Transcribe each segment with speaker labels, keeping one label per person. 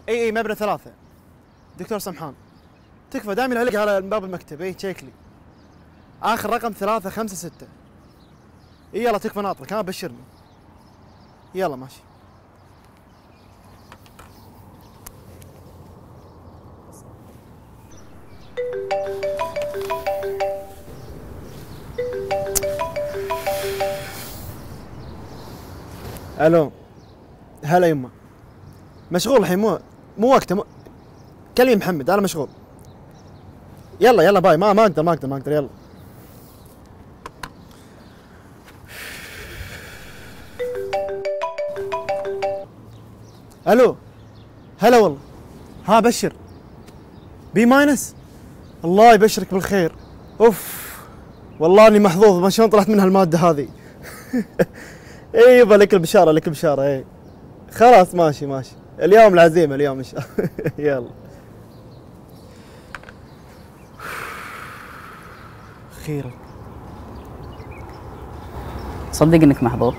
Speaker 1: اي مبنى 3 دكتور سمحان. تكفى دائما يعلق على باب المكتب. اي check لي اخر رقم 356. اي يلا تكفى ناطرك، ها بشرني. يلا ماشي. الو هلا يما، مشغول الحين، مو وقته. كلمي محمد انا مشغول. يلا يلا باي، ما اقدر ما اقدر ما اقدر. يلا الو هلا والله، ها بشر. B minus؟ الله يبشرك بالخير. اوف والله اني محظوظ، ما شلون طلعت من هالماده هذه. اي يبا لك البشارة، لك البشارة. اي خلاص ماشي ماشي، اليوم العزيمة اليوم ان شاء الله. يلا اخيرا.
Speaker 2: تصدق انك محظوظ؟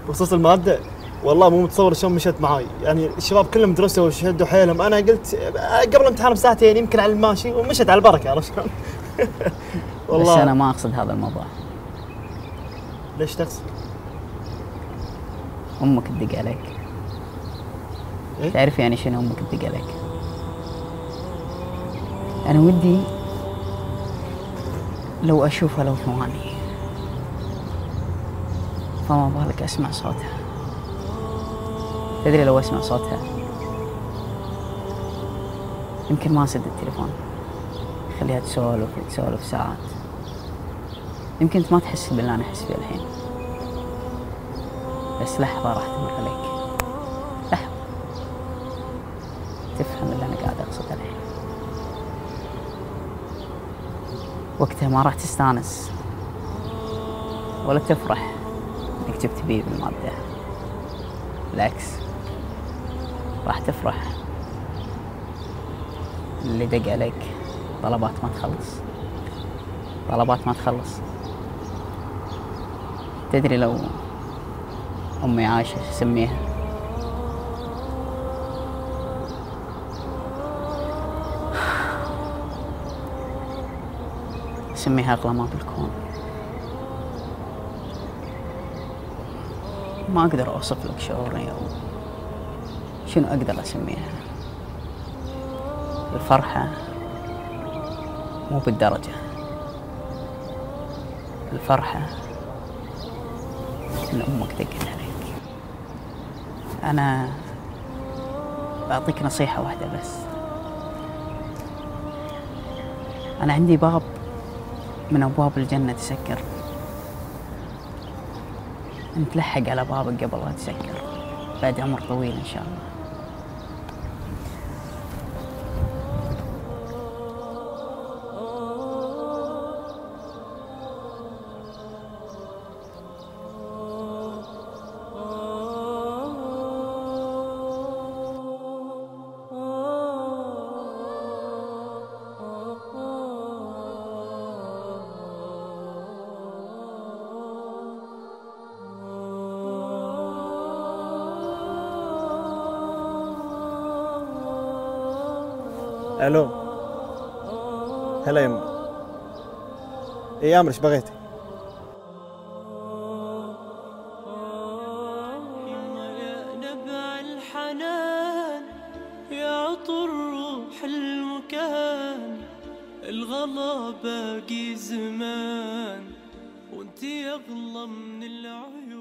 Speaker 1: بخصوص المادة والله مو متصور شلون مشت معاي، يعني الشباب كلهم درسوا وشدوا حيلهم، انا قلت قبل الامتحان بساعتين يمكن على الماشي، ومشت على البركة، عرفت شلون؟
Speaker 2: والله بس انا ما اقصد هذا الموضوع.
Speaker 1: ليش تقصد؟
Speaker 2: امك تدق عليك. إيه؟ تعرف يعني شنو امك تدق عليك؟ انا ودي لو اشوفها لو ثواني، فما بالك اسمع صوتها. تدري لو اسمع صوتها يمكن ما اسد التليفون، خليها تسولف وتسولف ساعات. يمكن انت ما تحس باللي انا احس فيه الحين، بس لحظة راح تمر عليك، لحظة تفهم اللي انا قاعد اقصده الحين. وقتها ما راح تستانس ولا تفرح انك جبت بي بالمادة، بالعكس راح تفرح اللي دق عليك طلبات ما تخلص، طلبات ما تخلص. تدري لو أمي عايشة شو أسميها؟ أسميها أغلى ما بالكون. ما أقدر أوصف لك شعوري أو شنو أقدر أسميها. الفرحة مو بالدرجة، الفرحة إن أمك دقت عليك. أنا بعطيك نصيحة واحدة بس. أنا عندي باب من أبواب الجنة تسكر، أنت لحق على بابك قبل لا تسكر بعد عمر طويل إن شاء الله.
Speaker 1: الو هلا يما. اي امر ايش بغيتي؟
Speaker 3: يا نبع الحنان، يا عطر روح المكان، الغلا باقي زمان وانت اغلى من العيون.